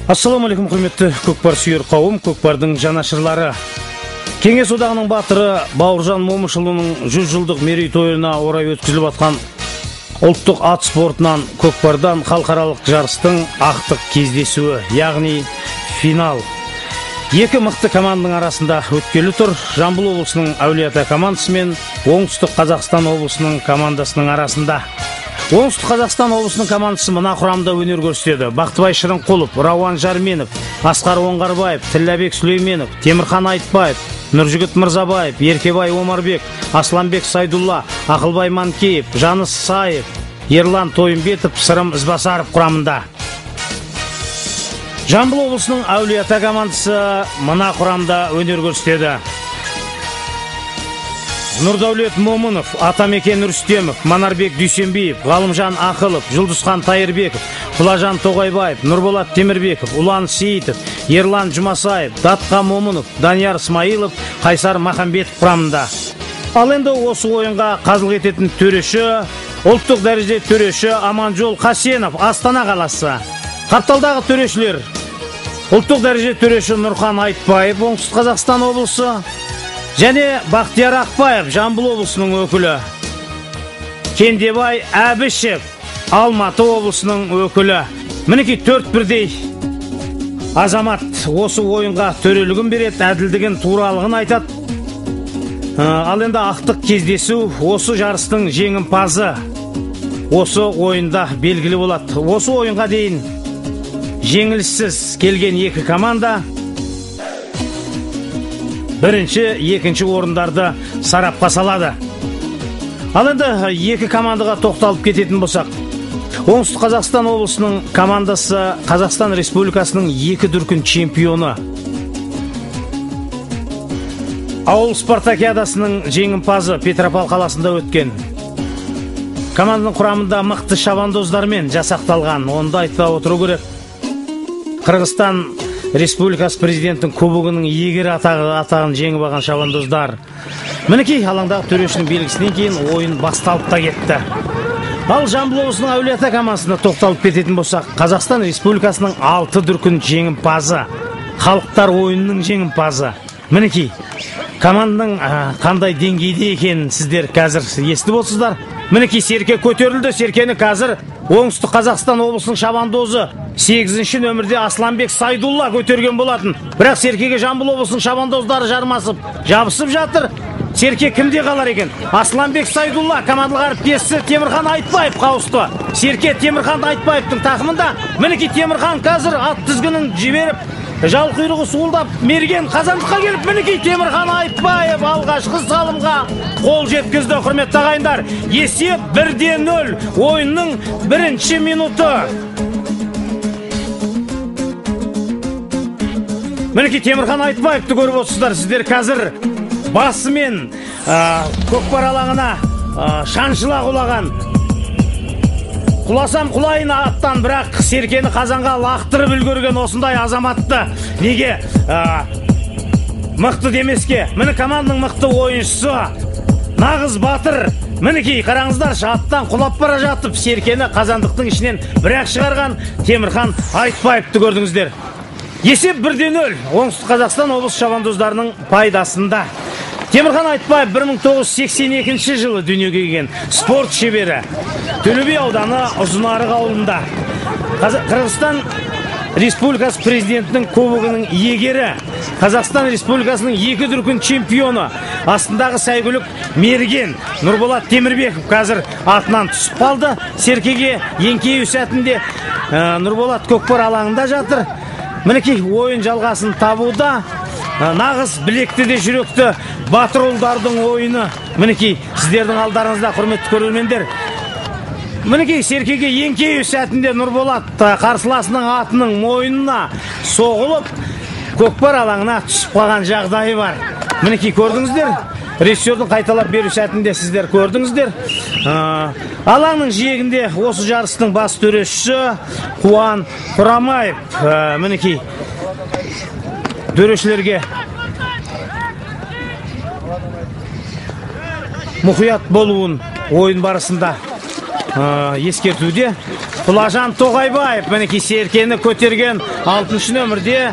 Ассалаумағалейкум, құрметті көкпар сүйер қауым, көкпардың жанашырлары. Кеңес одағының батыры Бауыржан Момышұлының 100 жылдық мерейтойына орай өткізіліп жатқан ұлттық ат спортынан көкпардан халықаралық жарыстың ақтық кездесуі, яғни финал. Екі мықты команданың арасында өткелі тұр. Жамбыл облысының Әулиеата командасы мен Оңтүстік Қазақстан облысының командасының арасында. Оңтүстік Қазақстан облысының командасы мына құрамда өнер көрсетеді. Бақтыбай Шырынқұлов, Рауан Жарменов, Асқар Оңғарбаев, Тілләбек Сүлейменов, Темірхан Айтбаев, Нұржігіт Мырзабаев, Еркебай Омарбек, Асланбек Сайдулла, Ақылбай Манкеев, Жаныс Саев, Ерлан Тойымбетов, Сырым Ізбасаров құрамында. Жамбыл облысының Әулиеата командасы мына құрамда өнер көрсетеді. Нұрдәулет Момынов, Атамекен Рүстемов, Манарбек Дүйсенбиев, Ғалымжан Ақылов, Жұлдызхан Тайырбеков, Құлажан Тоғайбаев, Нұрболат Темірбеков, Ұлан Сейітов, Ерлан Жұмасаев, Датқа Момынов, Данияр Смайылов, Қайсар Махамбетов құрамында. Ал енді осы ойынға қазылық ететін төреші, ұлттық дәрежеде төреші Аманжол Қасенов, Астана қаласы. Қапталдағы төрешілер: ұлттық дәреже төреші Нұрхан Айтбаев, Оңтүстік Қазақстан облысы, және Бақтияр Ақбаев, Жамбыл облысының өкілі. Кендебай Әбішев, Алматы облысының өкілі. Мінекей төрт бірдей азамат осы ойынға төрелігін береді, әділдігін, туралығын айтады. Ал енді ақтық кездесу осы жарыстың жеңімпазы осы ойында белгілі болады. Осы ойынға дейін жеңіліссіз келген екі команда бірінші, екінші орындарды сарапқа салады. Ал енді екі командаға тоқталып кететін болсақ, Оңтүстік Қазақстан облысының командасы Қазақстан Республикасының екі дүркін чемпионы, ауыл спартакиадасының жеңімпазы, Петропавл қаласында өткен. Команданың құрамында мықты шабандоздармен жасақталған, оны да айта отыру керек. Қырғызстан Республикасы президентінің кубогының иегері атағын жеңіп алған шабандоздар. Мінекей алаңдағы төрешінің белгісінен кейін ойын басталып та кетті. Ал Жамбыл облысының Әулиеата командасына тоқталып кететін болсақ, Қазақстан Республикасының 6 дүркін жеңімпазы, халықтар ойынының жеңімпазы. Мінекей команданың қандай деңгейде екенін сіздер қазір естіп отырсыздар. Мінекей серке көтерілді. Серкені қазір Оңтүстік Қазақстан облысының шабандозы 8-ші нөмірде Асланбек Сайдулла көтерген болатын. Бірақ серкеге Жамбыл облысының шабандоздары жармасып, жабысып жатыр. Серке кімде қалар екен? Асланбек Сайдулла командалық әріптесі Темірхан Айтбаев қауысты. Серке Темірхан Айтбаевтың тақымында. Мінекей Темірхан қазір ат тізгінін жіберіп, жал құйрығы суылдап, мерген қазандыққа келіп, мінекей Темірхан Айтбаев алғашқы салымға қол жеткізді. Құрметті ағайындар, есеп 1-0, ойынның бірінші минуты. Мінекей Темірхан Айтбаевты көріп отырсыздар. Сіздер қазір басымен көкпар алаңына шаншыла құлаған. Құласам құлайын аттан, бірақ серкені қазанға лақтырып үлгерген осындай азаматты неге мықты демеске? Міне команданың мықты ойыншысы, нағыз батыр. Мінекей қараңыздаршы, аттан құлап бара жатып серкені қазандықтың ішінен бірақ шығарған Темірхан Айтбаевты көрдіңіздер. Есеп 1-0 Оңтүстік Қазақстан облысы шабандоздарының пайдасында. Темірхан Айтбаев 1982 жылы дүниеге келген спорт шебері. Төле би ауданы Ұзынарық ауылында. Қырғызстан Республикасы президентінің кубогының иегері, Қазақстан Республикасының екі дүркін чемпионы, астындағы сәйгүлік мерген Нұрболат Темірбеков қазір атынан түсіп қалды. Серкеге еңкею сәтінде Нұрболат көкпар алаңында жатыр. Мінекей ойын жалғасын табуда. Нағыз білекті де жүректі батыр ұлдардың ойыны. Мінекей сіздердің алдарыңызда, құрметті көрермендер. Мінекей серкеге еңкею сәтінде Нұрболат қарсыласының атының мойнына соғылып, көкпар алаңына түсіп қалған жағдайы бар. Мінекей көрдіңіздер, режиссердің қайталап беру сәтінде сіздер көрдіңіздер. Алаңның жиегінде осы жарыстың бас төрешісі Қуан Құрамаев. Мінекей төрешілерге мұқият болуын ойын барысында ескертуде. Құлажан Тоғайбаев. Мінекей серкені көтерген 6-шы нөмірде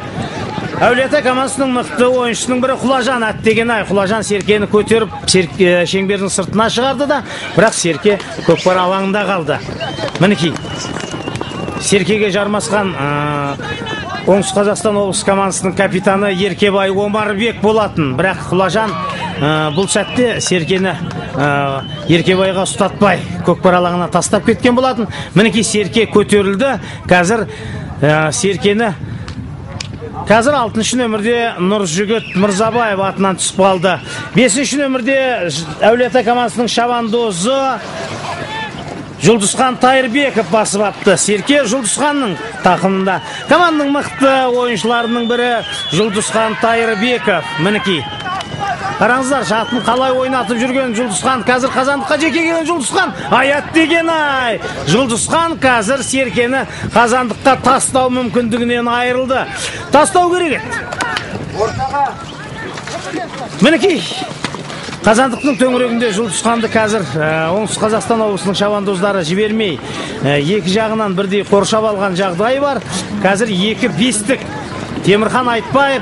Әулиеата командасының мықты ойыншысының бірі Құлажан. Әттеген ай, Құлажан серкені көтеріп шеңбердің сыртына шығарды да, бірақ серке көкпар алаңында қалды. Мінекей серкеге жармасқан Оңтүстік Қазақстан облысы командасының капитаны Еркебай Омарбек болатын. Бірақ Құлажан бұл сәтте серкені Еркебайға ұстатпай көкпар алаңына тастап кеткен болатын. Мінекей серке көтерілді. Қазір серкені қазір 6-шы нөмірде Нұржігіт Мырзабаев атынан түсіп қалды. 5-ші нөмірде Әулиеата командасының шабандозы Жұлдызхан Тайырбеков басып атты. Серке Жұлдызханның тақымында. Команданың мықты ойыншыларының бірі Жұлдызхан Тайырбеков. Мінекей. Қараңыздар, жатын қалай ойнатып жүрген Жұлдызхан. Қазір қазандыққа жеке келген Жұлдызхан. Аят деген ай. Жұлдызхан қазір серкені қазандыққа тастау мүмкіндігінен айырылды. Тастау керек еді. Мінекей. Қазандықтың төңірегінде Жұлдызханды қазір Оңтүстік Қазақстан облысының шабандоздары жібермей, екі жағынан бірдей қоршап алған жағдай бар. Қазір 2-5-тік Темірхан Айтбаев,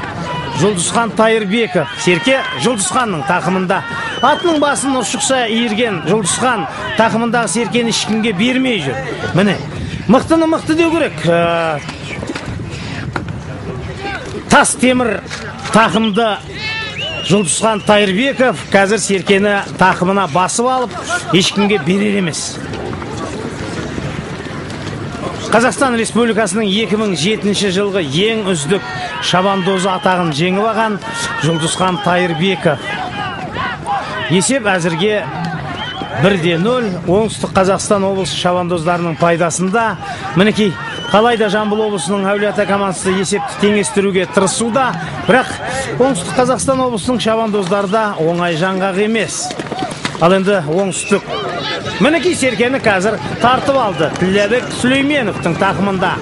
Жұлдызхан Тайырбеков. Серке Жұлдызханның тақымында. Атының басын ұршықша иірген Жұлдызхан тақымындағы серкені ешкімге бермей жүр. Міне, мықтыны мықты деу керек. Тас темір тақымды Жұлдызхан Тайырбеков қазір серкені тақымына басып алып, ешкімге берер емес. Қазақстан Республикасының 2007 жылғы ең үздік шабандозы атағын жеңіп алған Жұлдызхан Тайырбеков. Есеп әзірге 1-0 Оңтүстік Қазақстан облысы шабандоздарының пайдасында. Мінекей, қалайда Жамбыл облысының Әулиеата командасы есепті теңестіруге тырысуда, бірақ Оңтүстік Қазақстан облысының шабандоздары да оңай жаңғақ емес. Ал енді Оңтүстік мінекей серкені қазір тартып алды Тілләбек Сүлейменовтің тақымында.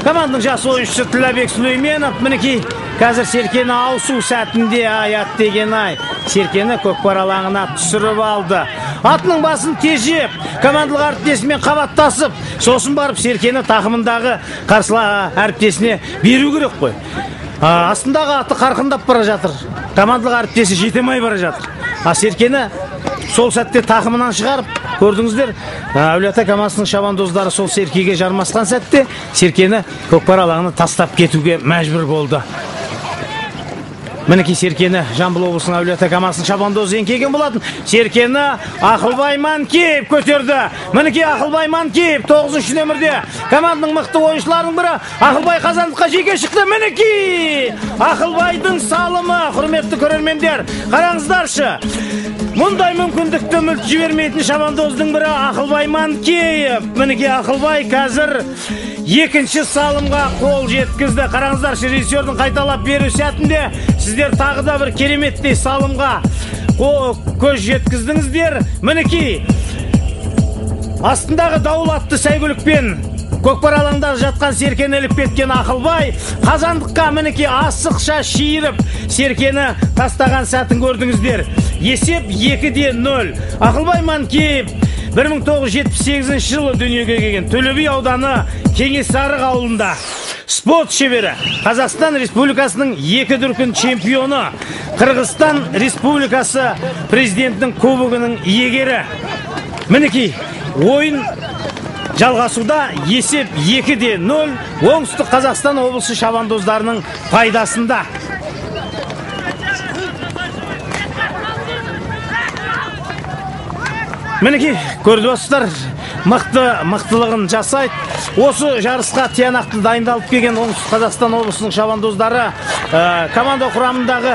Команданың жас ойыншысы Тілләбек Сүлейменов мінекей қазір серкені ауысу сәтінде, аят деген ай, серкені көкпар алаңына түсіріп алды. Атының басын тежеп, командалық әріптесімен қабаттасып, сосын барып серкені тақымындағы қарсыла әріптесіне беру керек қой. Астындағы аты қарқындап бара жатыр. Командалық әріптесі жете алмай бара жатыр. А серкені сол сәтте тақымынан шығарып, көрдіңіздер, Әулиеата командасының шабандоздары сол серкеге жармасқан сәтте серкені көкпар алаңына тастап кетуге мәжбүр болды. Мінекей серкені Жамбыл облысының Әулиеата командасының шабандозы еңкейген болатын. Серкені Ақылбай Манкеев көтерді. Мінекей Ақылбай Манкеев 9-шы нөмірде команданың мықты ойыншыларының бірі. Ақылбай қазандыққа жеке шықты. Мінекей Ақылбайдың салымы, құрметті көрермендер, қараңыздаршы. Мұндай мүмкіндікті мүлт жібермейтін шабандоздың бірі Ақылбай Манкеев. Мінекей Ақылбай қазір екінші салымға қол жеткізді. Қараңыздаршы, режиссердің қайталап беру сәтінде сіздер тағы да бір кереметтей салымға көз жеткіздіңіздер. Мінекей астындағы дауыл атты сәйгүлікпен көкпар алаңда жатқан серкені іліп кеткен Ақылбай қазандыққа мінекей асықша шиіріп серкені тастаған сәтін көрдіңіздер. Есеп 2-0. Ақылбай Манкеев 1978 жылы дүниеге келген Төле би ауданы Кеңесарық ауылында. Спорт шебері, Қазақстан Республикасының 2 дүркін чемпионы, Қырғызстан Республикасы президентінің кубогының иегері. Мінекей ойын жалғасуда, есеп 2-0 Оңтүстік Қазақстан облысы шабандоздарының пайдасында. Мінекей көрді достар, мықтылығын жасайды. Осы жарысқа тиянақты дайындалып келген Оңтүстік Қазақстан облысының шабандоздары команда құрамындағы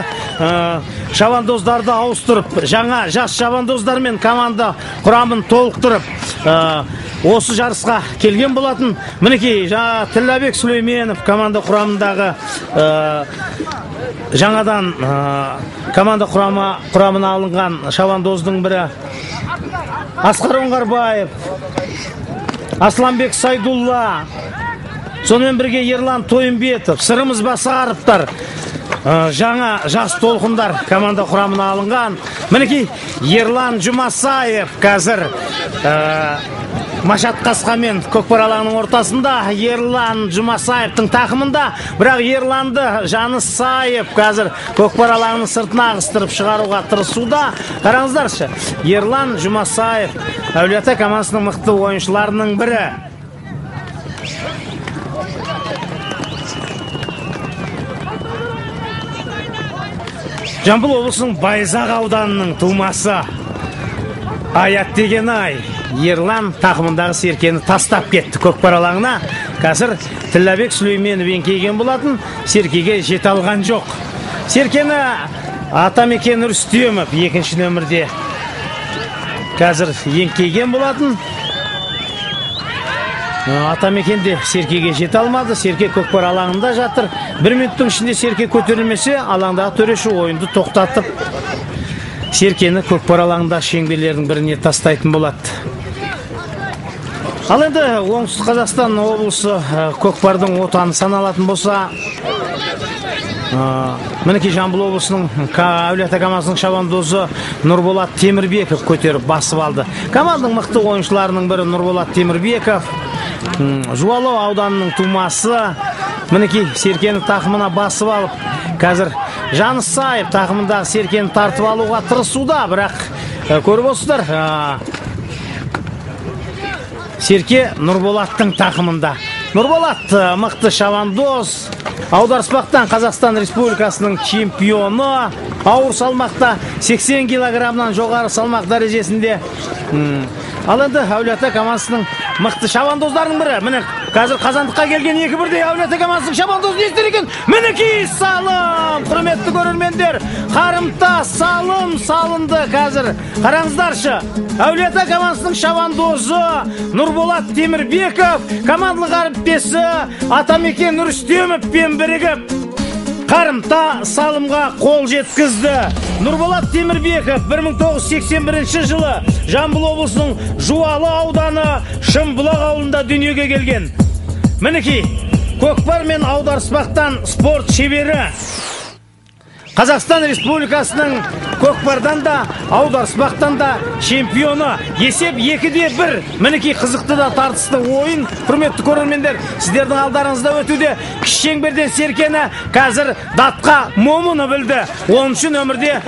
шабандоздарды ауыстырып, жаңа жас шабандоздармен команда құрамын толықтырып, осы жарысқа келген болатын. Мінекей жаңа Тілләбек Сүлейменов команда құрамындағы жаңадан команда құрамына алынған шабандоздың бірі Асқар Оңғарбаев, Асланбек Сайдулла, сонымен бірге Ерлан Тойымбетов, Сырымыз Басаровтар. Жаңа жас толқындар команда құрамына алынған. Мінекей Ерлан Жұмасаев қазір Машат Қасқамен көкпар алаңының ортасында, Ерлан Жұмасаевтың тақымында, бірақ Ерланды Жаныс Саев қазір көкпар алаңының сыртына ағыстырып шығаруға тырысуда. Қараңыздаршы, Ерлан Жұмасаев Әулиеата командасының мықты ойыншыларының бірі. Жамбыл облысының Байзақ ауданының тумасы. Аят деген ай, Ерлан тақымындағы серкені тастап кетті көкпар алаңына. Қазір Тілләбек Сүлейменов еңкейген болатын, серкеге жете алған жоқ. Серкені Атамекен Рүстемов екінші нөмірде қазір еңкейген болатын. Атамекен де серкеге жете алмады. Серке көкпар алаңында жатыр. Бір минуттың ішінде серке көтерілмесе, алаңдағы төреші ойынды тоқтатып, серкені көкпар алаңында шеңберлердің біріне тастайтын болады. Ал енді Оңтүстік Қазақстан облысы көкпардың отаны саналатын болса, мінекей Жамбыл облысының Әулиеата командасының шабандозы Нұрболат Темірбеков көтеріп басып алды. Команданың мықты ойыншыларының бірі Нұрболат Темірбеков, Жуалы ауданының тумасы. Мінекей серкені тақымына басып алып, қазір Жаныс Саев тақымындағы серкені тартып алуға тырысуда, бірақ көріп отырсыздар, серке Нұрболаттың тақымында. Нұрболат мықты шабандоз, аударыспақтан Қазақстан Республикасының чемпионы, ауыр салмақта 80 килограммнан жоғары салмақ дәрежесінде. Ал енді Әулиеата командасының мықты шабандоздарының бірі. Міне қазір қазандыққа келген екі бірдей Әулиеата командасының шабандозы не істер екен? Мінекей салым! Құрметті көрермендер, қарымта салым салынды қазір. Қараңыздаршы, Әулиеата командасының шабандозы Нұрболат Темірбеков командалық әріптесі Атамекен Рүстемовпен бірігіп қарымта салымға қол жеткізді. Нұрболат Темірбеков 1981 жылы Жамбыл облысының Жуалы ауданы Шымбұлақ ауылында дүниеге келген. Мінекей, көкпар мен аударыспақтан спорт шебері. Қазақстан Республикасының көкпардан да, аударыспақтан да чемпионы. Есеп 2-1. Мінекей қызықты да тартысты ойын. Құрметті көрермендер, сіздердің алдарыңызда өтуде. Кіші шеңберден серкені қазір Датқа Момынов білді. 10-шы нөмірде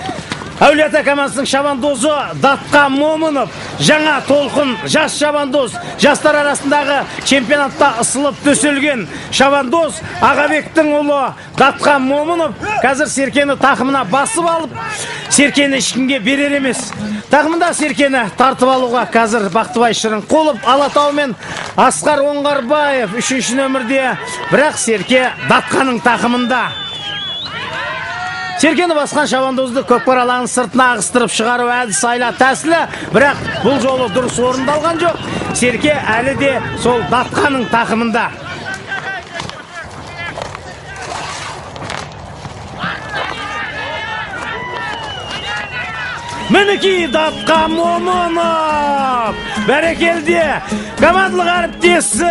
Әулиеата командасының шабандозы Датқа Момынов. Жаңа толқын жас шабандоз, жастар арасындағы чемпионатта ысылып төселген шабандоз Ағабектің ұлы Датқа Момынов қазір серкені тақымына басып алып, серкені ешкімге берер емес. Тақымында серкені тартып алуға қазір Бақтыбай Шырынқұлов, Алатау мен Асқар Оңғарбаев 3-ші нөмірде, бірақ серке Датқаның тақымында. Серкені басқан шабандозды көкпар алаңының сыртына ағыстырып шығару әдіс айла тәсілі, бірақ бұл жолы дұрыс орындалған жоқ. Серке әлі де сол Датқаның тақымында. Мінекей Датқа Момынов! Бәрекелде! Командалық әріптесі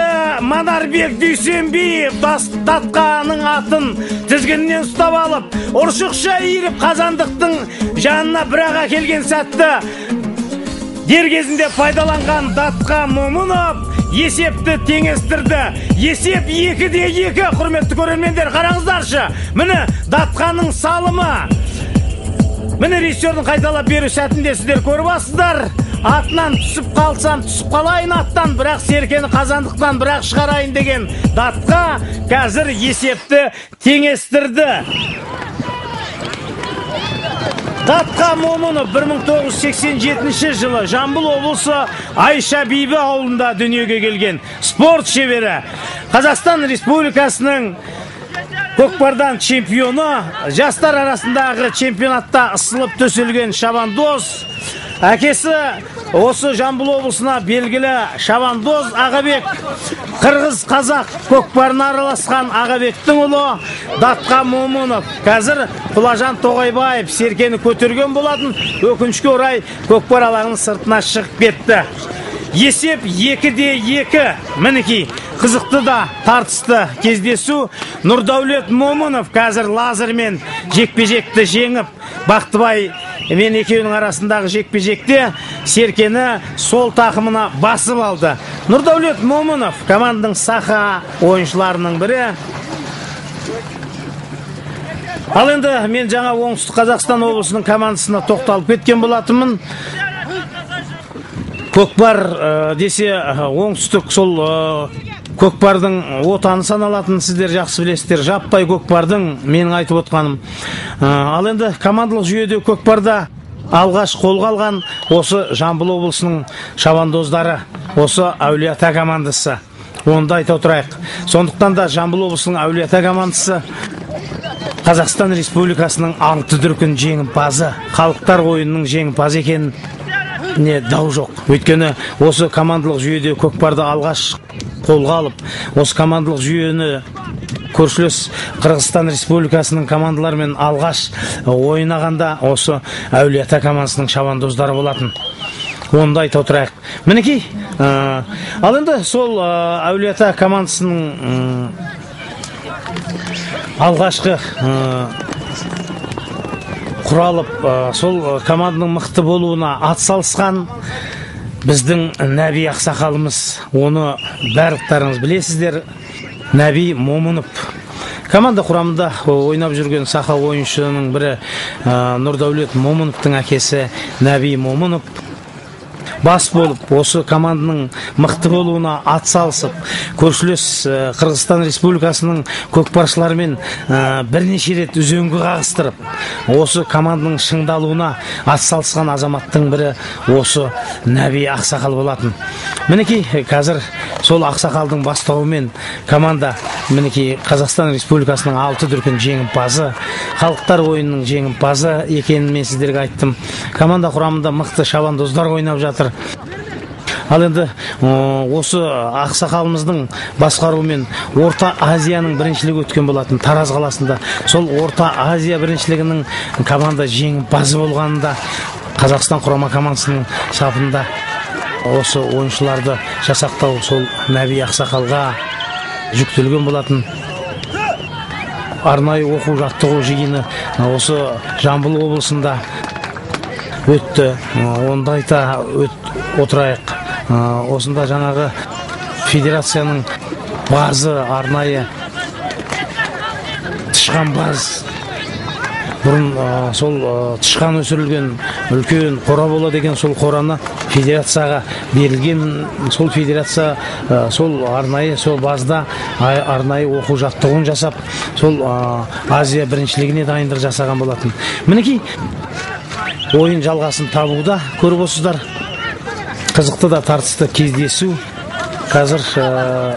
Манарбек Дүйсенбиев Датқаның атын тізгінінен ұстап алып, ұршықша иіріп қазандықтың жанына бірақ әкелген сәтті дер кезінде пайдаланған Датқа Момынов есепті теңестірді. Есеп 2-2, құрметті көрермендер, қараңыздаршы. Міне Датқаның салымы. Міне режиссердің қайталап беру сәтінде сіздер көріп алсыздар. Атынан түсіп қалсам, түсіп қалайын аттан, бірақ серкені қазандықтан бірақ шығарайын деген Датқа қазір есепті теңестірді. Датқа Момынов 1987 жылы Жамбыл облысы Айша Бибі ауылында дүниеге келген спорт шебері. Қазақстан Республикасының көкпардан чемпионы, жастар арасындағы чемпионатта ысылып төселген шабандоз. Әкесі осы Жамбыл облысына белгілі шабандоз Ағабек, қырғыз қазақ көкпарына араласқан Ағабектің ұлы Датқа Момынов. Қазір Құлажан Тоғайбаев серкені көтерген болатын, өкінішке орай көкпар алаңының сыртына шығып кетті. Есеп 2-2. Мінекей Қызықты да тартысты кездесу. Нұрдәулет Момынов қазір лазермен жекпе-жекті жеңіп, Бақтыбай мен екеуінің арасындағы жекпе-жекте серкені сол тақымына басып алды. Нұрдәулет Момынов команданың саха ойыншыларының бірі. Ал енді мен жаңа Оңтүстік Қазақстан облысының командасына тоқталып кеткен болатынмын. Көкпар десе оңтүстік сол көкпардың отаны саналатын сіздер жақсы білесіздер. Жаппай көкпардың менің айтып отқаным. Ал енді командалық жүйеде көкпарда алғаш қолға алған осы Жамбыл облысының шабандоздары, осы Әулиеата командасы. Оны да айта отырайық. Сондықтан да Жамбыл облысының Әулиеата командасы Қазақстан Республикасының 6 дүркін жеңімпазы, халықтар ойынының жеңімпазы екенін не дау жоқ. Өйткені осы командалық жүйеде көкпарды алғаш қолға алып, осы командалық жүйені көршілес Қырғызстан Республикасының командаларымен алғаш ойнағанда осы Әулиеата командасының шабандоздары болатын. Оны да айта отырайық. Мінекей, ал енді сол Әулиеата командасының алғашқы құралып, сол команданың мықты болуына атсалысқан біздің Нәби ақсақалымыз, оны барлықтарыңыз білесіздер, Нәби Момынов. Команда құрамында ойнап жүрген саха ойыншының бірі Нұрдәулет Момыновтың әкесі Нәби Момынов бас болып, осы команданың мықты болуына атсалысып, көршілес Қырғызстан Республикасының көкпаршыларымен бірнеше рет үзеңгі қағыстырып, осы команданың шыңдалуына атсалысқан азаматтың бірі осы Нәби ақсақал болатын. Мінекей, қазір сол ақсақалдың бастауымен команда мінекей Қазақстан Республикасының 6 дүркін жеңімпазы, халықтар ойынының жеңімпазы екенін мен сіздерге айттым. Команда құрамында мықты шабандоздар ойнап жатыр. Ал енді осы ақсақалымыздың басқаруымен Орта Азияның біріншілігі өткен болатын Тараз қаласында. Сол Орта Азия біріншілігінің команда жеңімпазы болғанында Қазақстан құрама командасының сапында осы ойыншыларды жасақтау сол Нәби ақсақалға жүктелген болатын. Арнайы оқу жаттығу жиыны осы Жамбыл облысында өтті. Онда айта отырайық. Осында жаңағы федерацияның базы арнайы тышқан баз, бұрын сол тышқан өсірілген үлкен қора болады деген сол қораны федерацияға берілген, сол федерация сол арнайы сол базда арнайы оқу жаттығуын жасап, сол Азия біріншілігіне дайындық жасаған болатын. Мінекей ойын жалғасын табуда көріп отырсыздар. Қызықты да тартысты кездесу. Қазір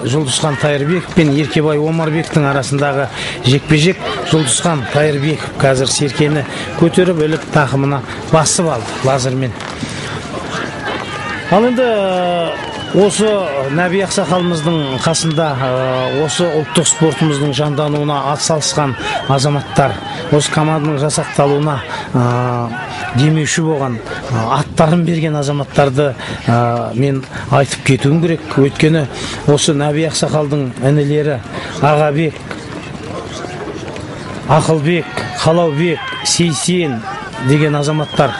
Жұлдызхан Тайырбеков пен Еркебай Омарбектің арасындағы жекпе-жек. Жұлдызхан Тайырбеков қазір серкені көтеріп іліп тақымына басып алды лазермен. Ал енді осы Нәби ақсақалымыздың қасында осы ұлттық спортымыздың жандануына атсалысқан азаматтар, осы команданың жасақталуына демеуші болған, аттарын берген азаматтарды мен айтып кетуім керек. Өйткені осы Нәби ақсақалдың інілері Ағабек, Ақылбек, Қалаубек, Сейсен деген азаматтар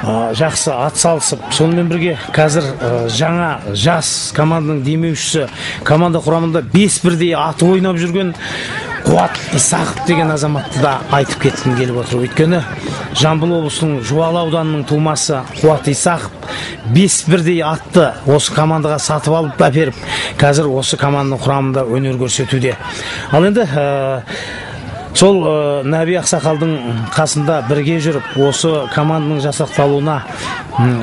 жақсы атсалысып, сонымен бірге қазір жаңа жас команданың демеушісі, команда құрамында 5 бірдей аты ойнап жүрген Қуат Исақов деген азаматты да айтып кеткім келіп отыр. Өйткені Жамбыл облысының Жуалы ауданының тумасы Қуат Исақов 5 бірдей атты осы командаға сатып алып әперіп, қазір осы команданың құрамында өнер көрсетуде. Ал енді сол Нәби ақсақалдың қасында бірге жүріп, осы команданың жасақталуына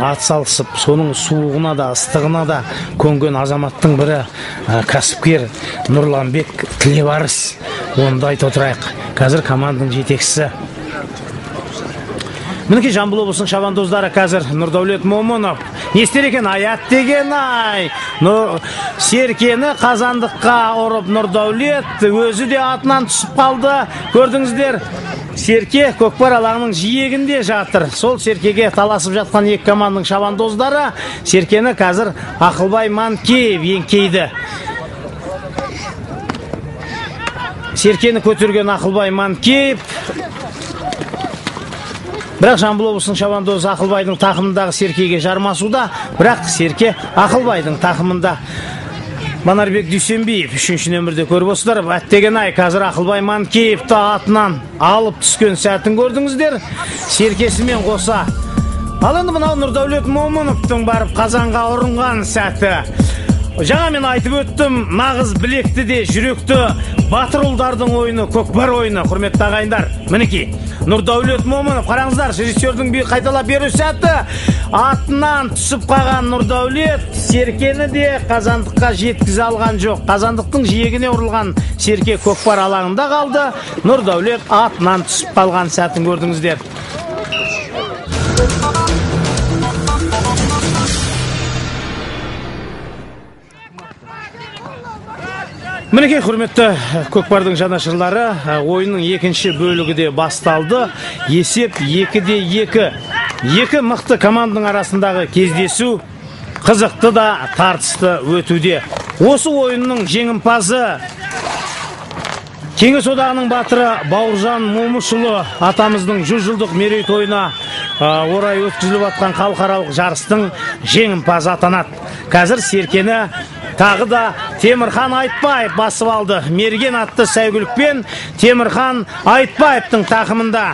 атсалысып, соның суығына да, ыстығына да көнген азаматтың бірі кәсіпкер Нұрланбек Тілебарыс. Оны да айта отырайық. Қазір команданың жетекшісі. Мінекей Жамбыл облысының шабандоздары қазір Нұрдәулет Момынов не істер екен? Аят деген ай. Серкені қазандыққа ұрып Нұрдәулет өзі де атынан түсіп қалды. Көрдіңіздер. Серке көкпар алаңының жиегінде жатыр. Сол серкеге таласып жатқан екі команданың шабандоздары. Серкені қазір Ақылбай Манкеев еңкейді. Серкені көтерген Ақылбай Манкеев. Бірақ Жамбыл облысының шабандозы Ақылбайдың тақымындағы серкеге жармасуда, бірақ серке Ақылбайдың тақымында. Манарбек Дүйсенбиев үшінші нөмірде көріп отырсыздар. Әттеген-ай, қазір Ақылбай Манкеевті атынан алып түскен сәтін көрдіңіздер. Серкесімен қоса. Ал енді мынау Нұрдәулет Момыновтың барып қазанға ұрынған сәті. Жаңа мен айтып өттім, нағыз білекті де жүректі батыр ұлдардың ойыны, көкпар ойыны, құрметті ағайындар. Мінекей, Нұрдәулет Момынов, қараңыздар, режиссердің қайталап беру сәті. Атынан түсіп қалған Нұрдәулет серкені де қазандыққа жеткізе алған жоқ. Қазандықтың жиегіне ұрылған серке көкпар алаңында қалды. Нұрдәулет атынан түсіп қалған сәтін көрдіңіздер. Мінекей, құрметті көкпардың жанашырлары, ойынның екінші бөлігі де басталды. Есеп 2-2. Екі мықты команданың арасындағы кездесу қызықты да тартысты өтуде. Осы ойынның жеңімпазы Кеңес одағының батыры Бауыржан Момышұлы атамыздың 100 жылдық мерейтойына орай өткізіліп жатқан халықаралық жарыстың жеңімпазы атанады. Қазір серкені тағы да Темірхан Айтбаев басып алды. Мерген атты сәйгүлікпен Темірхан Айтбаевтың тақымында.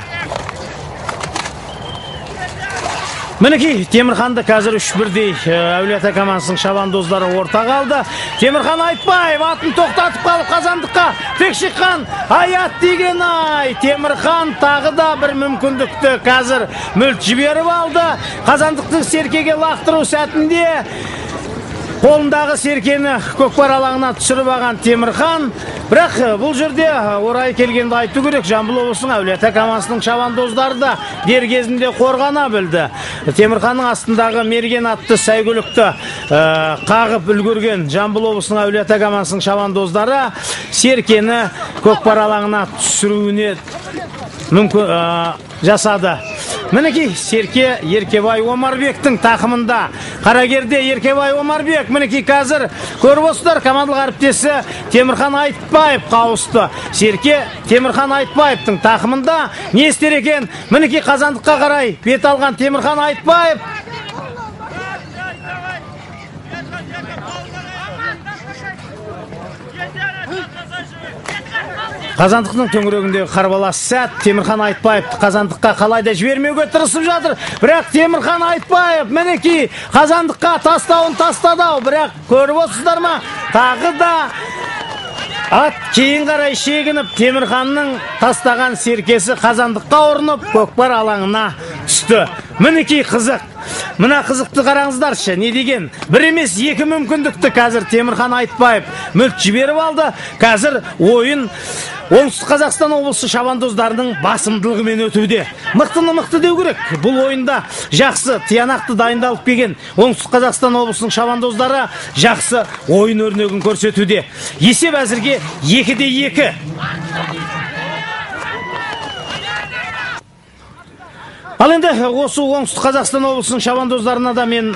Мінекей, Темірханды қазір үш бірдей Әулиеата командасының шабандоздары ортаға алды. Темірхан Айтбаев атын тоқтатып қалып қазандыққа тік шыққан. Аят деген ай, Темірхан тағы да бір мүмкіндікті қазір мүлт жіберіп алды. Қазандықты серкеге лақтыру сәтінде қолындағы серкені көкпар алаңына түсіріп алған Темірхан. Бірақ бұл жерде орай келгенде айту керек, Жамбыл облысының Әулиеата командасының шабандоздары да дер кезінде қорғана білді. Темірханның астындағы Мерген атты сәйгүлікті қағып үлгерген Жамбыл облысының Әулиеата командасының шабандоздары серкені көкпар алаңына түсіруіне мүмкін жасады. Мінекей, серке Еркебай Омарбектің тақымында. Қарагерде Еркебай Омарбек. Мінекей, қазір көріп отырсыздар, командалық әріптесі Темірхан Айтбаев қауысты. Серке Темірхан Айтбаевтың тақымында. Не істер екен? Мінекей, қазандыққа қарай бет алған Темірхан Айтбаев. Қазандықтың төңірегіндегі қарбалас сәт. Темірхан Айтбаевты қазандыққа қалайда жібермеуге тырысып жатыр. Бірақ Темірхан Айтбаев мінекей қазандыққа тастауын тастады-ау. Бірақ көріп отырсыздар ма, тағы да ат кейін қарай шегініп, Темірханның тастаған серкесі қазандыққа ұрынып, көкпар алаңына түсті. Мінекей қызық. Мына қызықты қараңыздаршы, не деген? Бір емес, екі мүмкіндікті қазір Темірхан Айтбаев мүлт жіберіп алды. Қазір ойын Оңтүстік Қазақстан облысы шабандоздарының басымдылығымен өтуде. Мықтыны мықты деу керек. Бұл ойында жақсы, тиянақты дайындалып келген Оңтүстік Қазақстан облысының шабандоздары жақсы ойын өрнегін көрсетуде. Есеп әзірге 2-2. Ал енді осы Оңтүстік Қазақстан облысының шабандоздарына да мен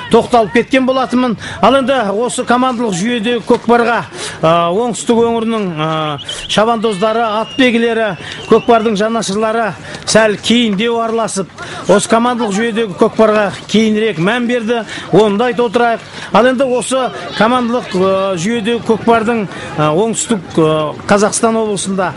тоқталып кеткен болатынмын. Ал енді осы командалық жүйеде көкпарға оңтүстік өңірінің шабандоздары, атбегілері, көкпардың жанашырлары сәл кейіндеу араласып, осы командалық жүйедегі көкпарға кейінірек мән берді. Оны да айтып отырайық. Ал енді осы командалық жүйедегі көкпардың Оңтүстік Қазақстан облысында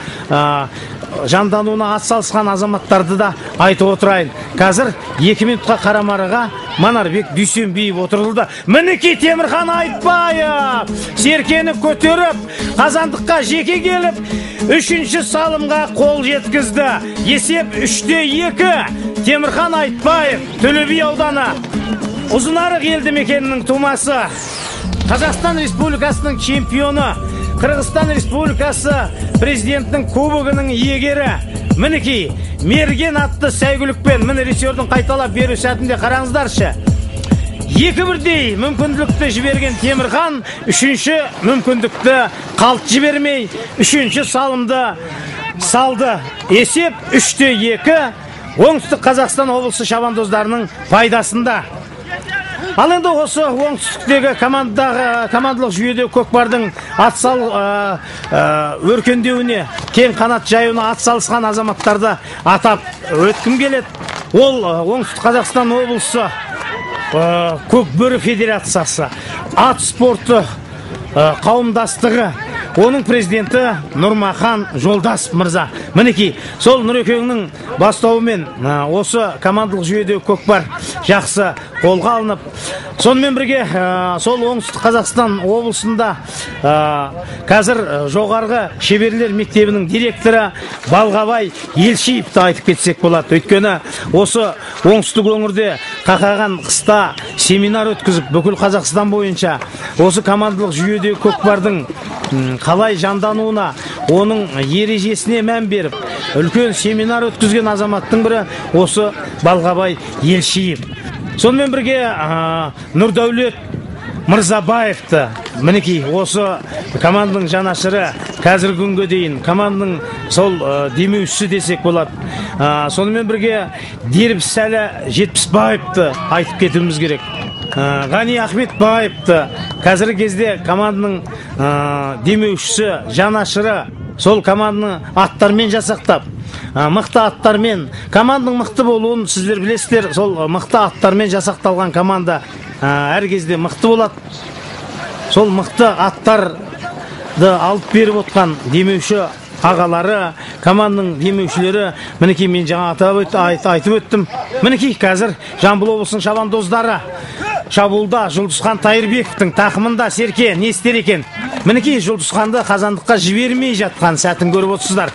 жандануына атсалысқан азаматтарды да айтып отырайын. Қазір 2 минутқа қарамарыға Манарбек Дүйсенбиев отырылды. Мінекей Темірхан Айтбаев серкені көтеріп, қазандыққа жеке келіп, үшінші салымға қол жеткізді. Есеп 3-2. Темірхан Айтбаев, Төле би ауданы, Ұзынарық елді мекенінің тумасы, Қазақстан Республикасының чемпионы, Қырғызстан Республикасы президентінің кубогының иегері. Мінекей, Мерген атты сәйгүлікпен, міне режиссердің қайталап беру сәтінде қараңыздаршы. Екі бірдей мүмкіндікті жіберген Темірхан үшінші мүмкіндікті қалт жібермей, үшінші салымды салды. Есеп 3-2 Оңтүстік Қазақстан облысы шабандоздарының пайдасында. Ал енді осы оңтүстіктегі командалық жүйеде көкпардың атсал өркендеуіне, кең қанат жаюына ат салысқан азаматтарды атап өткім келеді. Ол Оңтүстік Қазақстан облысы Көкбөрі федерациясы, ат спорты қауымдастығы, оның президенті Нұрмахан Жолдасов мырза. Мінекей, сол Нұрекеңнің бастауымен осы командалық жүйеде көкпар жақсы қолға алынып, сонымен бірге сол Оңтүстік Қазақстан облысында қазір жоғарғы шеберлер мектебінің директоры Балғабай Елшиевті айтып кетсек болады. Өйткені осы оңтүстік өңірде қақаған қыста семинар өткізіп, бүкіл Қазақстан бойынша осы командалық жүйеде көкпардың қалай жандануына, оның ережесіне мән беріп, үлкен семинар өткізген азаматтың бірі осы Балғабай Елшиев. Сонымен бірге Нұрдәулет Мырзабаевты, мінекей осы команданың жанашыры, қазіргі күнге дейін команданың сол демеушісі десек болады. Сонымен бірге Дербісәлі Жетпісбаевты айтып кетуіміз керек. Ғани Ахметбаевты, қазіргі кезде команданың демеушісі, жанашыры, сол команданы аттармен жасақтап, мықты аттармен, команданың мықты болуын сіздер білесіздер, сол мықты аттармен жасақталған команда әр кезде мықты болады. Сол мықты аттарды алып беріп отқан демеуші ағалары, команданың демеушілері, мінекей мен жаңа айтып өттім. Мінекей қазір Жамбыл облысының шабандоздары шабуылда Жұлдызхан Тайырбековтің тақымында Серке не істер екен? Мінекей Жұлдызханды қазандыққа жібермей жатқан сәтін көріп отырсыздар.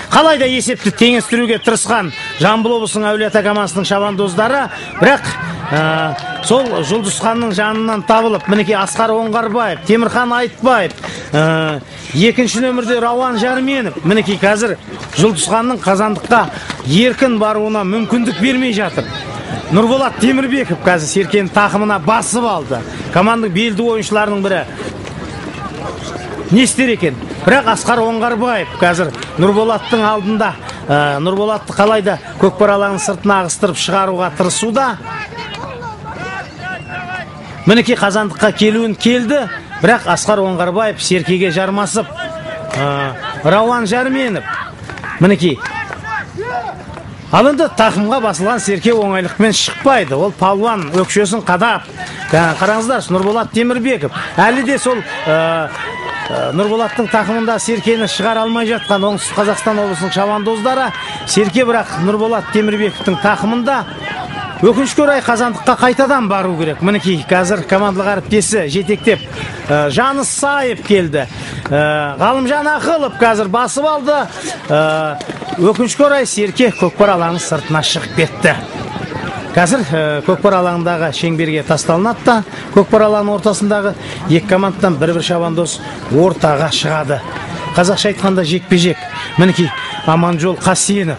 Қалай да есепті теңестіруге тырысқан Жамбыл облысының Әулиеата командасының шабандоздары, бірақ сол Жұлдызханның жанынан табылып, мінекей Асқар Оңғарбаев, Темірхан Айтбаев, екінші нөмірде Рауан Жарменов, мінекей қазір Жұлдызханның қазандыққа еркін баруына мүмкіндік бермей жатыр. Нұрболат Темірбеков қазір Серкенің тақымына басып алды. Команданың белді ойыншыларының бірі. Не істер екен? Бірақ Асқар Оңғарбаев қазір Нұрболаттың алдында, Нұрболатты қалай да көкпар алаңының сыртына ағыстырып шығаруға тырысуда. Мінекей қазандыққа келуін келді, бірақ Асқар Оңғарбаев Серкеге жармасып, Рауан Жарменов, мінекей. Ал енді тақымға басылған Серке оңайлықпен шықпайды. Ол палуан өкшесін қадап. Қараңыздар, Нұрболат Темірбеков әлі де сол Нұрболаттың тақымында Серкені шығара алмай жатқан Оңтүстік Қазақстан облысының шабандоздары. Серке бірақ Нұрболат Темірбековтің тақымында. Өкінішке орай қазандыққа қайтадан бару керек. Мінекей қазір командалық әріптесі жетектеп Жаныс Саев келді. Ғалымжан Ақылов қазір басып алды. Өкінішке орай Серке көкпар алаңының сыртына шығып кетті. Қазір көкпар алаңындағы шеңберге тасталынады да, көкпар алаңының ортасындағы екі командадан бір-бір шабандоз ортаға шығады. Қазақша айтқанда жекпе-жек. Мінекей Аманжол Қасенов,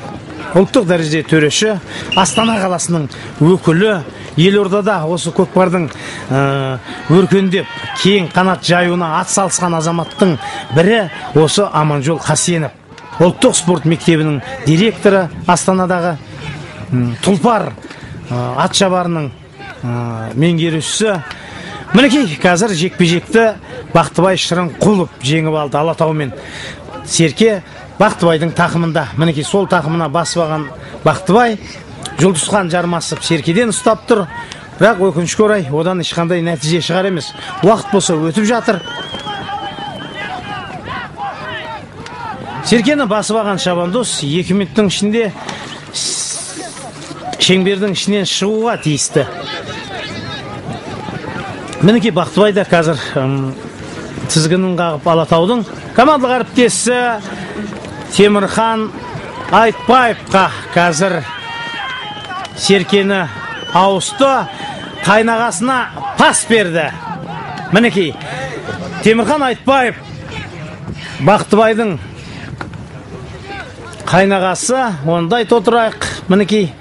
ұлттық дәрежеде төреші, Астана қаласының өкілі, елордада осы көкпардың өркендеп кең қанат жаюына ат салысқан азаматтың бірі осы Аманжол Қасенов. Ұлттық спорт мектебінің директоры, Астанадағы Тұлпар ат шабарының меңгерушісі. Мінекей қазір жекпе-жекті Бақтыбай Шырынқұлов жеңіп алды Алатаумен. Серке Бақтыбайдың тақымында. Мінекей сол тақымына басып алған Бақтыбай Жұлдызхан жармасып Серкеден ұстап тұр. Бірақ өкінішке орай одан ешқандай нәтиже шығар емес. Уақыт болса өтіп жатыр. Серкені басып алған шабандоз 2 минуттың ішінде шеңбердің ішінен шығуға тиісті. Мінекей Бақтыбай да қазір тізгінін қағып Алатаудың командалық әріптесі Темірхан Айтбаевқа қазір Серкені ауысты, қайнағасына пас берді. Мінекей Темірхан Айтбаев Бақтыбайдың қайнағасы, ондай тотырайық. Мінекей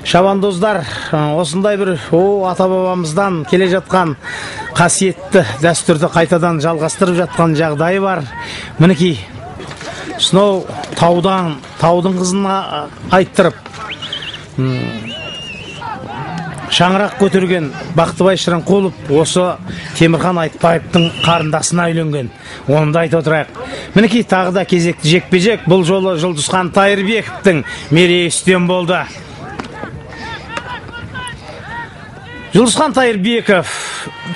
шабандоздар осындай бір ата-бабамыздан келе жатқан қасиетті дәстүрді қайтадан жалғастырып жатқан жағдайы бар. Мінекей Сонау таудан, таудың қызын айттырып, шаңырақ көтерген Бақтыбай Шырынқұлов осы Темірхан Айтбаевтың қарындасына үйленген. Оны да айтып отырайық. Мінекей тағы да кезекті жекпе-жек. Бұл жолы Жұлдызхан Тайырбековтің мерейі үстем болды. Жұлдызхан Тайырбеков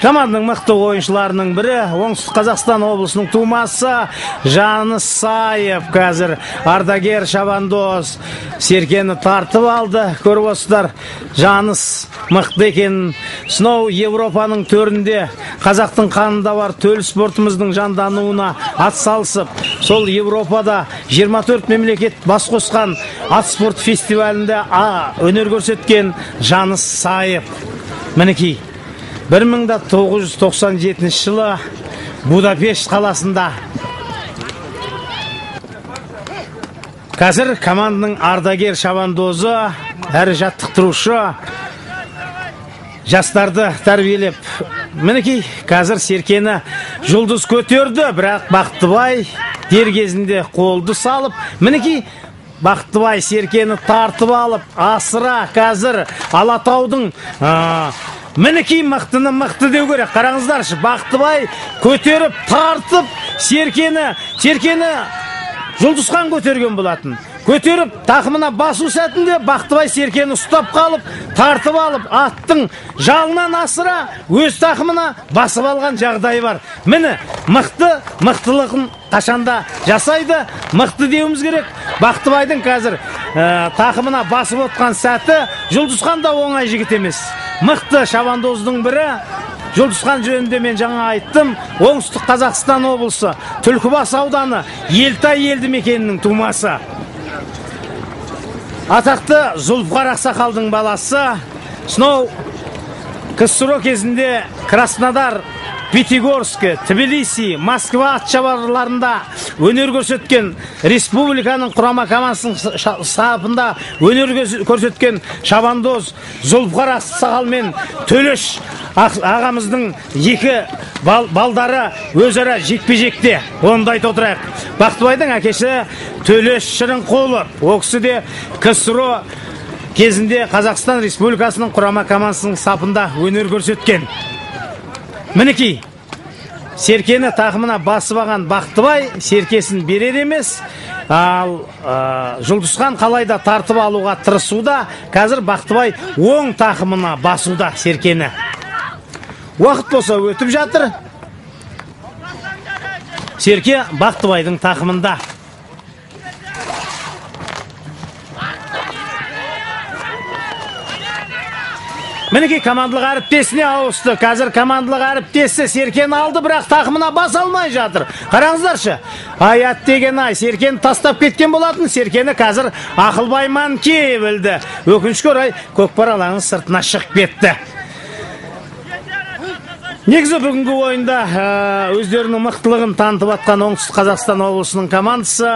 команданың мықты ойыншыларының бірі, Оңтүстік Қазақстан облысының тумасы Жаныс Саев қазір ардагер шабандоз серкені тартып алды. Көріп отырсыздар, Жаныс мықты екен. Сонау Европаның төрінде қазақтың қанында бар төл спортымыздың жандануына ат салысып, сол Европада 24 мемлекет бас қосқан ат спорт фестивалінде өнер көрсеткен Жаныс Саев. Мінекей 1997 жылы Будапешт қаласында. Қазір команданың ардагер шабандозы, әрі жаттықтырушы, жастарды тәрбиелеп. Мінекей қазір серкені Жұлдыз көтерді, бірақ Бақтыбай дер кезінде қолды салып, мінекей Бақтыбай серкені тартып алып, асыра қазір Алатаудың мінекей мықтыны мықты деу керек. Қараңыздаршы, Бақтыбай көтеріп, тартып, серкені Жұлдызхан көтерген болатын. Көтеріп, тақымына басу сәтінде Бақтыбай серкені ұстап қалып, тартып алып, аттың жалынан асыра өз тақымына басып алған жағдайы бар. Міне, мықты, мықтылығын қашанда жасайды, мықты деуіміз керек. Бақтыбайдың қазір тақымына басып отқан сәті, Жұлдызхан да оңай жігіт емес. Мықты шабандоздың бірі. Жұлдызхан жөнінде мен жаңа айттым. Оңтүстік Қазақстан облысы, Түлкібас ауданы, Елтай елді мекенінің тумасы. Атақты Зұлпықар ақсақалдың баласы. Сонау КСРО кезінде Краснодар, Пятигорск, Тбилиси, Москва атшабарларында өнер көрсеткен, республиканың құрама командасының сапында өнер көрсеткен шабандоз Зұлпықар ақсақал мен Төлеш ағамыздың екі балдары өзара жекпе-жекте. Оны да айтып отырайық. Бақтыбайдың әкесі Төлеш Шырынқұлов, ол кісі де КСРО кезінде Қазақстан Республикасының құрама командасының сапында өнер көрсеткен. Мінекей, серкені тақымына басып алған Бақтыбай серкесін берер емес, ал Жұлдызхан қалайда тартып алуға тырысуда. Қазір Бақтыбай оң тақымына басуда серкені. Уақыт болса өтіп жатыр. Серке Бақтыбайдың тақымында. Мінекей командалық әріптесіне ауысты. Қазір командалық әріптесі серкені алды, бірақ тақымына баса алмай жатыр. Қараңыздаршы, аят деген ай, серкені тастап кеткен болатын. Серкені қазір Ақылбай Манкеев ілді. Өкінішке орай көкпар алаңының сыртына шығып кетті. Негізі бүгінгі ойында өздерінің мықтылығын танытып атқан Оңтүстік Қазақстан облысының командасы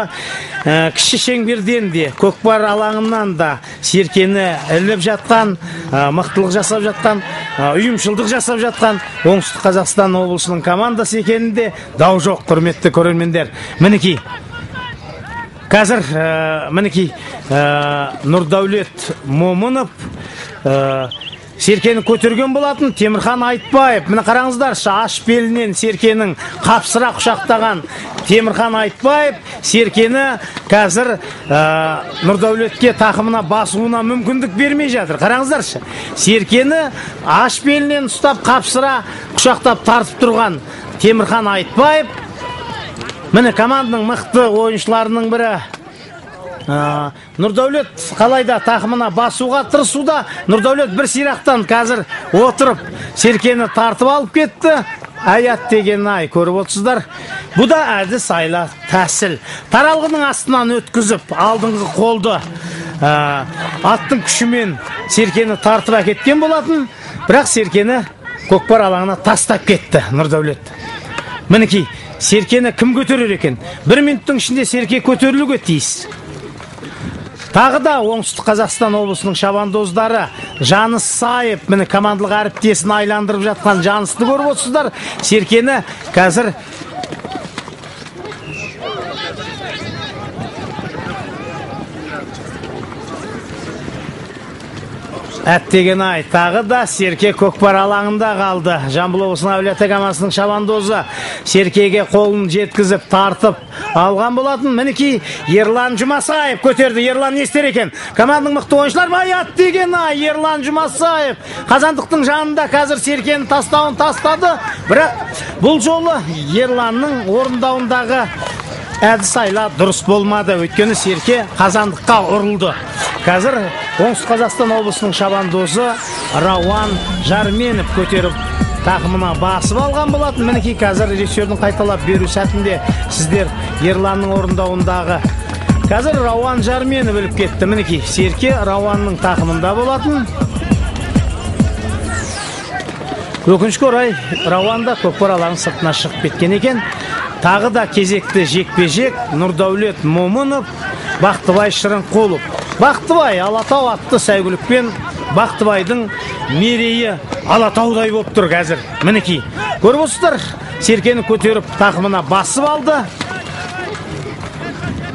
кіші шеңберден де, көкпар алаңынан да серкені іліп жатқан, мықтылық жасап жатқан, ұйымшылдық жасап жатқан Оңтүстік Қазақстан облысының командасы екенінде дау жоқ, құрметті көрермендер. Мінекей, қазір мінекей Нұрдәулет Момынов серкені көтерген болатын. Темірхан Айтбаев, міне қараңыздаршы, аш белінен серкенің қапсыра құшақтаған Темірхан Айтбаев серкені қазір Нұрдәулетке тақымына басуына мүмкіндік бермей жатыр. Қараңыздаршы, серкені аш белінен ұстап қапсыра құшақтап тартып тұрған Темірхан Айтбаев, міне команданың мықты ойыншыларының бірі. Нұрдәулет қалайда тақымына басуға тырысуда. Нұрдәулет бір сирақтан қазір отырып серкені тартып алып кетті. Аят деген ай, көріп отырсыздар. Бұ да әдіс, айла, тәсіл. Таралғының астынан өткізіп, алдыңғы қолды аттың күшімен серкені тартып әкеткен болатын. Бірақ серкені көкпар алаңына тастап кетті Нұрдәулет. Мінекей, серкені кім көтерер екен? Бір минуттың ішінде серке көтерілуге тиіс. Тағы да Оңтүстік Қазақстан облысының шабандоздары Жаныс Саев, міне командалық әріптесін айландырып жатқан Жанысты көріп отырсыздар. Серкені қазір Әттеген-ай, тағы да Серке көкпар алаңында қалды. Жамбыл облысының Әулиеата командасының шабандозы Серкеге қолын жеткізіп тартып алған болатын. Мінекей Ерлан Жұмасаев көтерді. Ерлан не істер екен? Команданың мықты ойыншылар ма? Әттеген-ай, Ерлан Жұмасаев қазандықтың жанында қазір Серкенің тастауын тастады. Бірақ бұл жолы Ерланның орындауындағы әдіс айла дұрыс болмады. Өйткені Серке қазандыққа ұрылды. Қазір Оңтүстік Қазақстан облысының шабандозы Рауан Жарменов көтеріп тақымына басып алған болатын. Мінекей қазір режиссердің қайталап беру сәтінде сіздер Ерланның орындауындағы қазір Рауан Жарменов іліп кетті. Мінекей Серке Рауанның тақымында болатын. Өкінішке орай Рауан да көкпар алаңының сыртына шығып кеткен екен. Тағы да кезекті жекпе-жек Нұрдәулет Момынов, Бақтыбай Шырынқұлов. Бақтыбай Алатау атты сәйгүлікпен Бақтыбайдың мерейі Алатаудай болып тұр қазір. Мінекей, көріп отырсыздар, Серкені көтеріп тақымына басып алды.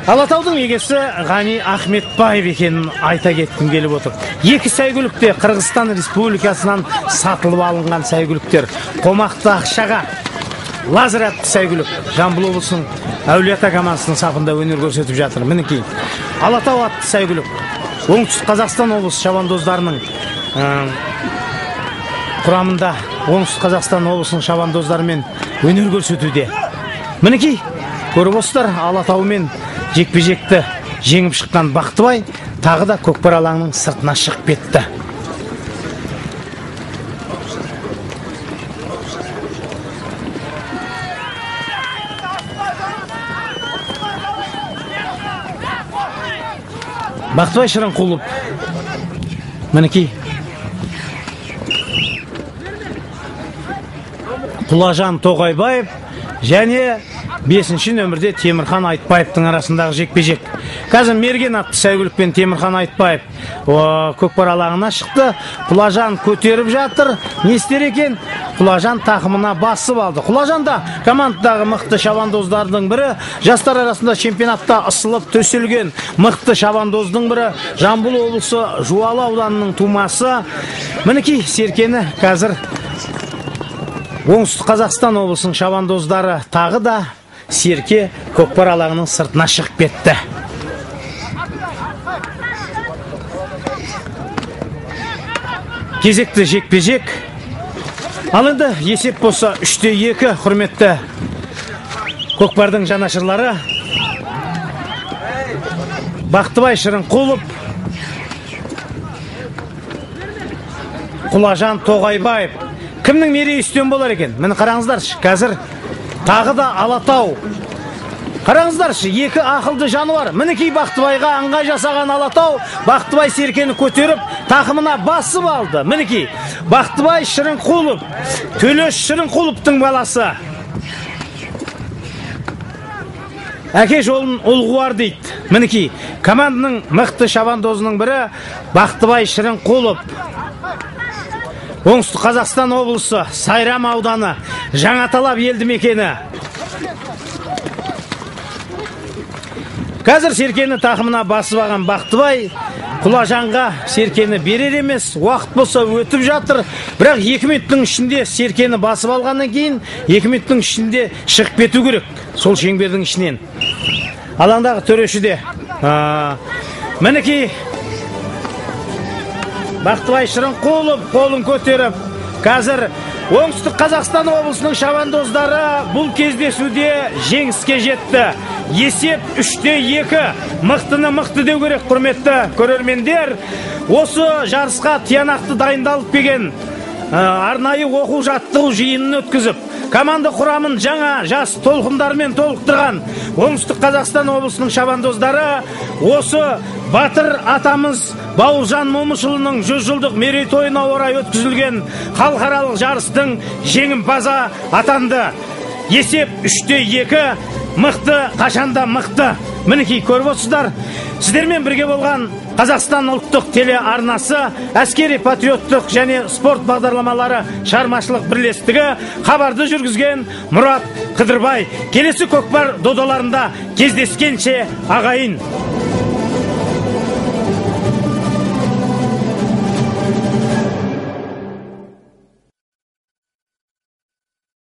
Алатаудың егесі Ғани Ахметбаев екенін айта кеткім келіп отыр. Екі сәйгүлік те Қырғызстан Республикасынан сатылып алынған сәйгүліктер. Қомақты ақшаға Лазер атты сәйгүлік Жамбыл облысының Әулиеата командасының сапында өнер көрсетіп жатыр. Мінекей Алатау атты сәйгүлік Оңтүстік Қазақстан облысы шабандоздарының құрамында Оңтүстік Қазақстан облысының шабандоздарымен өнер көрсетуде. Мінекей көріп отырсыздар, Алатаумен жекпе-жекті жеңіп шыққан Бақтыбай тағы да көкпар алаңының сыртына шығып кетті. Бақтыбай Шырынқұлов, мінекей Құлажан Тоғайбаев және 5-ші нөмірде Темірхан Айтбаевтың арасындағы жекпе-жек. Қазір Мерген атты сәйгүлікпен Темірхан Айтбаев көкпар алаңына шықты. Құлажан көтеріп жатыр. Не істер екен? Құлажан тақымына басып алды. Құлажан да командадағы мықты шабандоздардың бірі. Жастар арасында чемпионатта ысылып төселген мықты шабандоздың бірі. Жамбыл облысы Жуалы ауданының тумасы. Мінекей Серкені қазір Оңтүстік Қазақстан облысының шабандоздары тағы да Серке көкпар алаңының сыртына шығып кетті. Кезекті жекпе-жек. Ал енді есеп болса 3-2, құрметті көкпардың жанашырлары. Бақтыбай Шырынқұлов, Құлажан Тоғайбаев. Кімнің мерейі үстем болар екен? Міне қараңыздаршы, қазір тағы да Алатау. Қараңыздаршы, екі ақылды жануар. Мінекей Бақтыбайға аңғай жасаған Алатау, Бақтыбай Серкені көтеріп, тақымына басып алды. Мінекей Бақтыбай Шырынқұлов, Төлеш Шырынқұловтың баласы. Әке жолын ұлғуар дейді. Мінекей команданың мықты шабандозының бірі Бақтыбай Шырынқұлов. Оңтүстік Қазақстан облысы Сайрам ауданы Жаңаталап елді мекені. Қазір Серкені тақымына басып алған Бақтыбай Құлажанға Серкені берер емес, уақыт болса өтіп жатыр. Бірақ 2 минуттың ішінде Серкені басып алғаннан кейін 2 минуттың ішінде шығып кету керек сол шеңбердің ішінен. Алаңдағы төреші де мінекей Бақтыбай Шырынқұлов қолын көтеріп, қазір Оңтүстік Қазақстан облысының шабандоздары бұл кездесуде жеңіске жетті. Есеп 3-2. Мықтыны мықты деу керек, құрметті көрермендер. Осы жарысқа тиянақты дайындалып келген арнайы оқу жаттығу жиынын өткізіп, команда құрамын жаңа жас толқындармен толықтырған Оңтүстік Қазақстан облысының шабандоздары осы батыр атамыз Бауыржан Момышұлының 100 жылдық мерейтойына орай өткізілген халықаралық жарыстың жеңімпазы атанды. Есеп 3-2. Мықты қашанда мықты. Мінекей көріп отырсыздар. Сіздермен бірге болған Қазақстан ұлттық телеарнасы, әскери патриоттық және спорт бағдарламалары шығармашылық бірлестігі, хабарды жүргізген Мұрат Қыдырбай. Келесі көкпар додаларында кездескенше ағайын.